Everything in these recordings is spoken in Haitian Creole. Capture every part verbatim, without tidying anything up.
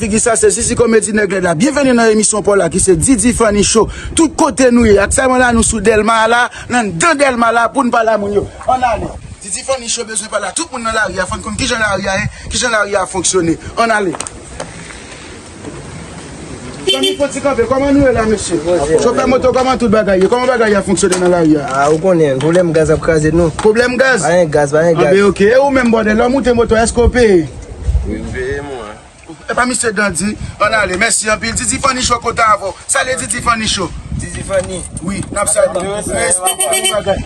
Figi sa se Zizi Komedi Nèg Lèd la. Byenveni nan emisyon pa w la ki se Didi Funny Show. Tout kote nou ye. Aktyèlman la nou sou Dèlma la, nan dan Dèlma la pou n pale a moun yo. Ann ale. Didi Funny Show bezwen pale a tout moun nan lari a, fò n konn kijan lari a ye, kijan lari a fonksyone. Ann ale. Zanmi, fò ti kanpe, kòman nou ye la, mesye? Chofè moto, kòman tout bagay ye? Kòman bagay a fonksyone nan lari a? Ah, ou konnen, pwoblèm gaz ap kraze nou. Pwoblèm gaz? Pa gen gaz, pa gen gaz. Anben, oke. E ou menm, bòdè, lè w moute moto, èske w peye? Wi, m peye, mwen. Epa misye Dandi, ann ale, mèsi anpil. Didi Funny Show kontan avè w. Salye Didi Funny Show. Didi Funny. Wi, n ap salye. Respè pou bagay.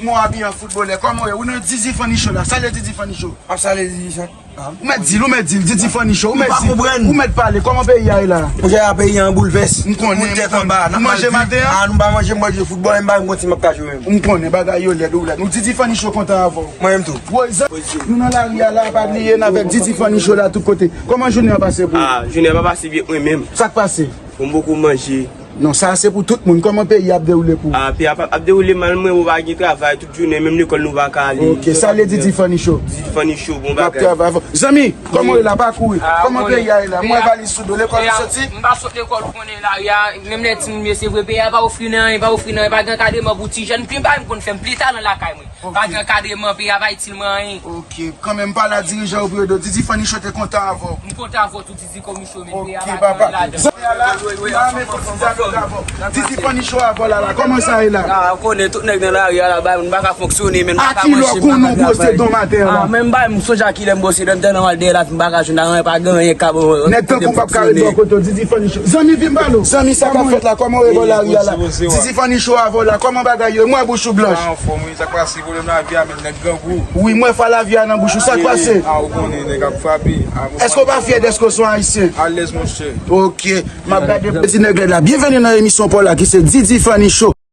Mwen abiye an foutbolè. Kòman w ye? Ou nan Didi Funny Show la. Salye Didi Funny Show. M ap salye Didi Funny. Ou mèt di l, ou mèt di l, Didi Funny Show. Ou mèt di l, ou mèt pale. Kòman peyi a ye la? Monchè, peyi a an boulvès. M konnen, m konnen. Tout tèt anba. N ap manje maten an? Ah, nou pa manje, m manje foutbòl, m pa menm konn si m ap ka jwe menm. M konnen, bagay yo lèd, ou lèd. Nou Didi Funny Show kontan avè w. Mwen menm tou. Woy, zanmi, nou nan lari a la, pa bliye n avèk Didi Funny Show la tout kote. Kòman jounen an pase pou ou? Ah, jounen an pa pase byen pou mwen menm. Sa k pase? Bon, m poko manje. Non, sa a se pou tout moun. Kòman peyi a ap dewoule pou ou? Ah, peyi a ap, ap dewoule mal, mwen, ou pa gen travay, tout jounen, menm lekòl nou pa ka ale. Oke, salye Didi Funny Show. Didi Funny Show, bon bagay. M ap travay avè w. Zanmi, kòman w ye la? Pa kouri. Ah, kòman peyi a ye la? M wè valiz sou do, lekòl ou soti? M pa sot lekòl, ou konnen lari a, menm lè timoun yo, se vre, peyi a pa ofri n anyen, pa ofri n anyen, pa gen ankadreman pou ti jèn, pi m pa menm konn fè, m pli talan lakay mwen. Pa gen ankadreman, peyi a pa itil mwen anyen. Oke, kanmenm pale a dirijan yo pou yo di w Didi Funny Show te kontan avè w. M kontan avè w tou, Didi Funny Show, men peyi a pa gen anyen ladan. Zanmi a la, m pa menm konn si sa nou t avè w. Didi Funny Show avè w la la, kòman sa ye la? Ah, ou konnen tout nèg nan lari a la, bay moun pa ka fonksyone, men pa ka manje, men pa ka travay. A kilè ou konnen w bwose don maten an la? Ah, men m bay, m sonje a kilè m bwose don, m tèlman mal dèyè la, m pa ka jwenn anyen, pa gen anyen k ap, euh, Nèg tankou w p ap ka ret bò kote w, Didi Funny Show. Zanmi, vin pale w. Zanmi, sa k ap fèt la? Kòman w ye bò lari a la? Didi Funny Show avè w la, kòman bagay yo? M wè bouch ou blanch. Sa anfòm, wi, sa k pase? Pwoblèm lavi a, men nèg grangou. Wi, m wè fwa lavi a nan bouch ou. Sa k pase? Ah, ou konnen, nèg ap frape. Èske w pa fyè dèske w se yon Ayisyen? Alèz, monchè. Oke. M ap gade ti nèg lèd la. Byenveni nan emisyon pa w la ki se Didi Funny Show.